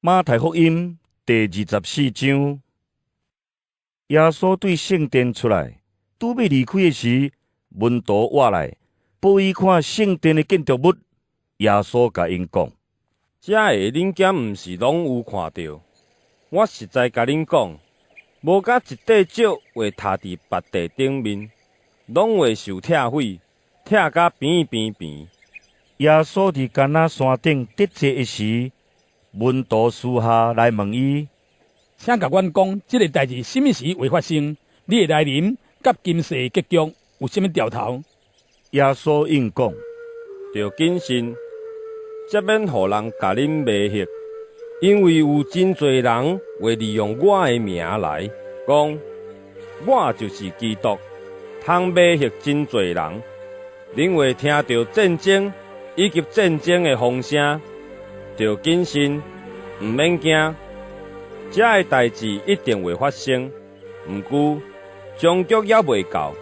馬太福音第24章，耶穌對聖殿出來，拄欲離開的時，門徒倚來，報伊看聖殿的建築物。耶穌共𪜶講：這个恁敢毋是攏有看著？我實在共恁講，無共一塊石會塌佇別塊頂面，攏會受拆毀，拆甲平平平。耶穌佇橄欖山頂得坐的時，門徒私下來問伊：請共阮講，這个代誌啥物時會發生？你的來臨佮今世的結局有啥物兆頭？耶穌應講：著謹慎，才免予人共恁迷惑，因為有真濟人會利用我的名來講，我就是基督，通迷惑真濟人。恁會聽著戰爭以及戰爭的風聲，著謹慎，毋免驚。這个代誌一定會發生，毋過終局猶未到，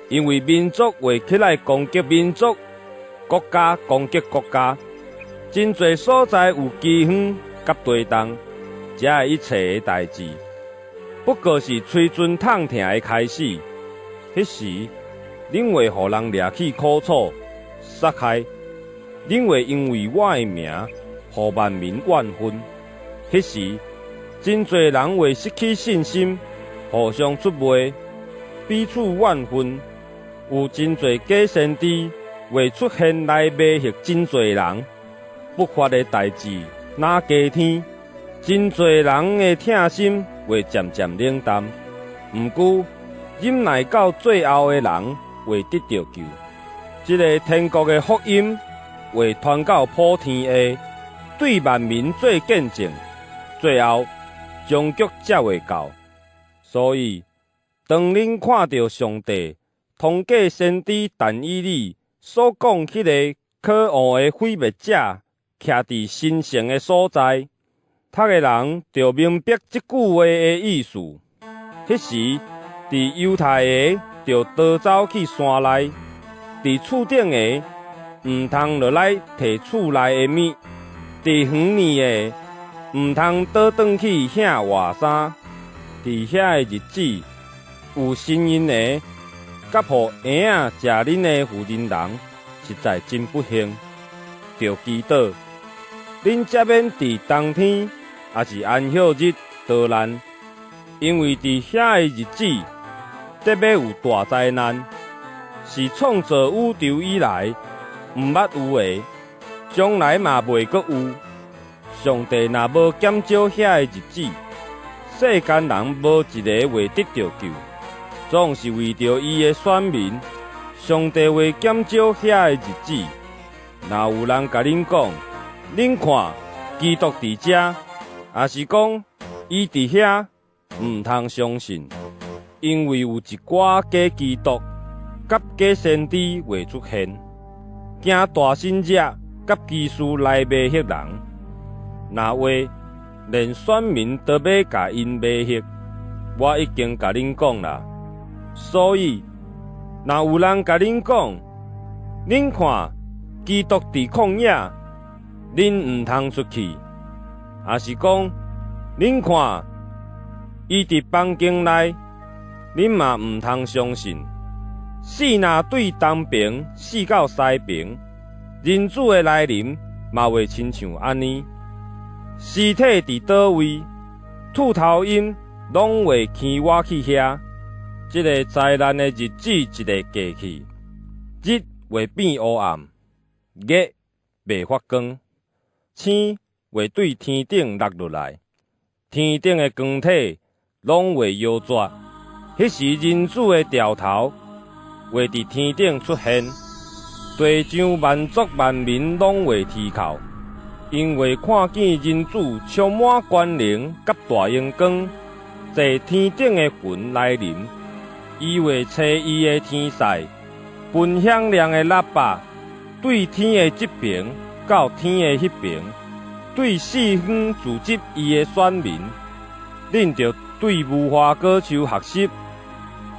因為民族會起來攻擊民族，國家攻擊國家，真濟所在有饑荒佮地動，這个一切的代誌，不過是催陣痛疼的開始。彼時，恁會予人掠去苦楚、殺害，恁會因為我的名，予萬民怨恨。彼時，真濟人會失去信心，互相出賣，彼此怨恨。有真濟假先知會出現來迷惑真濟人。不法的代誌若加添，真濟人的疼心會漸漸冷淡。毋過，忍耐到最後的人會得著救。這个天國的福音會傳到普天下，對萬民做見證，最後終局才會到。所以，當恁看著上帝通過先知但以理所講彼个可惡的毀滅者徛佇神聖的所在，讀的人著明白這句話的意思。彼時，佇猶太的著逃走去山內，佇厝頂的毋通落來提厝內的物，佇園裡的毋通倒轉去額換衫。佇遐个日子，有身孕的，佮予嬰仔食奶的婦人人，實在真不幸。著祈禱，恁才免佇冬天，抑是安息日逃難，因為佇遐个日子，得欲有大災難，是創造宇宙以來毋捌有的，將來嘛袂閣有。上帝若無減少遐個日子，世間人無一个會得著救。總是為著伊的選民，上帝會減少遐個日子。若有人共恁講，恁看，基督佇遮，抑是講伊佇遐，毋通相信，因為有一寡假基督佮假先知會出現，行大神蹟佮奇事來迷惑人。若會連選民都欲共𪜶迷惑，我已經共恁講啦。所以，若有人共恁講，恁看，基督佇曠野，恁毋通出去；抑是講，恁看，伊佇房間內，恁嘛毋通相信。死若對東爿死到西爿，人子的來臨嘛會親像按呢。屍體佇佗位，兔頭鷹攏會牽倚去遐。這个災難的日子一下過去，日會變烏暗，月袂發光，星會對天頂落落來，天頂的光體攏會搖逝。彼時人子的兆頭會佇天頂出現，地上萬族萬民攏會啼哭，𪜶會看見人子充滿權能佮大榮光，坐天頂的雲來臨。伊會差伊的天使，歕響亮的喇叭，對天的這爿到天的彼爿，對四方聚集伊的選民。恁著對無花果樹學習，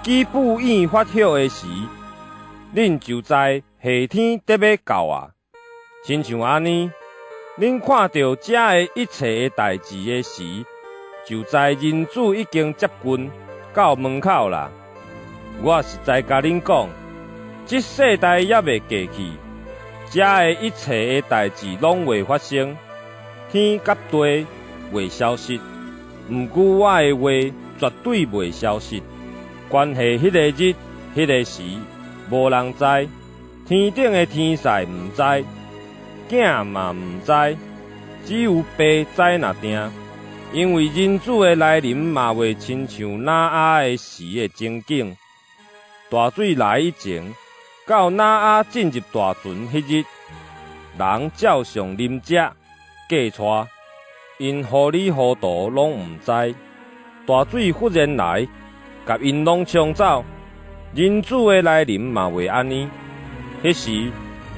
基布葉發葉的時，恁就知夏天得欲到啊。親像按呢，恁看著這个一切的代誌的時，就知人子已經接近到門口啦。我實在共恁講，這世代猶未過去，這个一切的代誌攏未發生。天佮地會消失，毋過我的話絕對袂消失。關係彼个日、彼个時，無人知，天頂的天使毋知，囝嘛毋知，只有爸知爾定。因為人子的來臨嘛袂親像挪亞的時的情景。大水來以前，到挪亞進入大船彼日，人照常啉食、嫁娶，𪜶糊裡糊塗攏毋知。大水忽然來，共𪜶攏沖走。人子的來臨嘛會按呢。彼時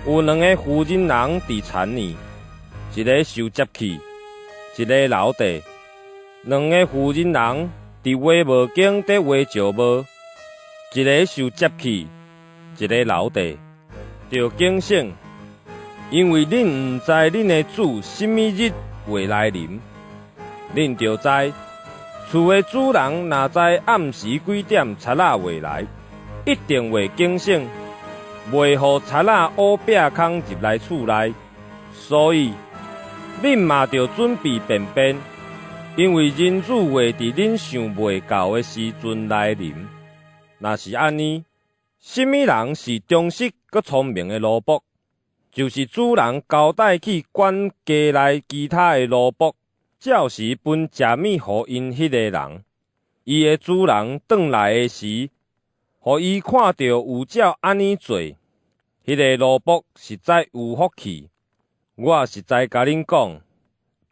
有兩個婦人人佇田裡，一个受接去，一个留佇。兩个婦人人佇畫帽間佇畫石磨，一个受接去，一个留佇。著警醒，因為恁毋知恁的主啥物日會來臨。恁著知，厝的主人若知暗時幾點賊仔會來，一定會警醒，袂予賊仔烏壁空入來厝內。所以，恁嘛著準備便便，因為人子會佇恁想袂到的時陣來臨。若是按呢，啥物人是忠實閣聰明的奴僕？就是主人交代去管家內其他的奴僕，照時分食物予𪜶彼个人。伊的主人轉來的時，予伊看著有照按呢做，彼个奴僕實在有福氣。我實在共恁講，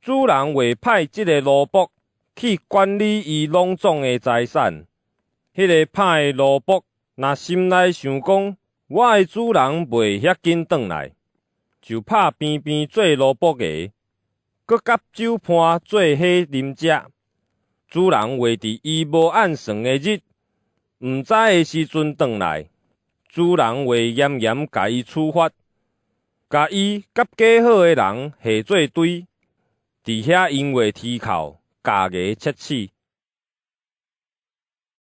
主人會派這个奴僕去管理伊攏總的財產。彼个歹的奴僕若心內想講，我的主人袂遐緊轉來，就拍邊邊做奴僕的，閣佮酒伴做伙啉食。主人會佇伊無按算的日，毋知的時陣轉來，主人會嚴嚴共伊處罰，共伊佮假好的人下做堆，佇遐𪜶會啼哭、咬牙切齒。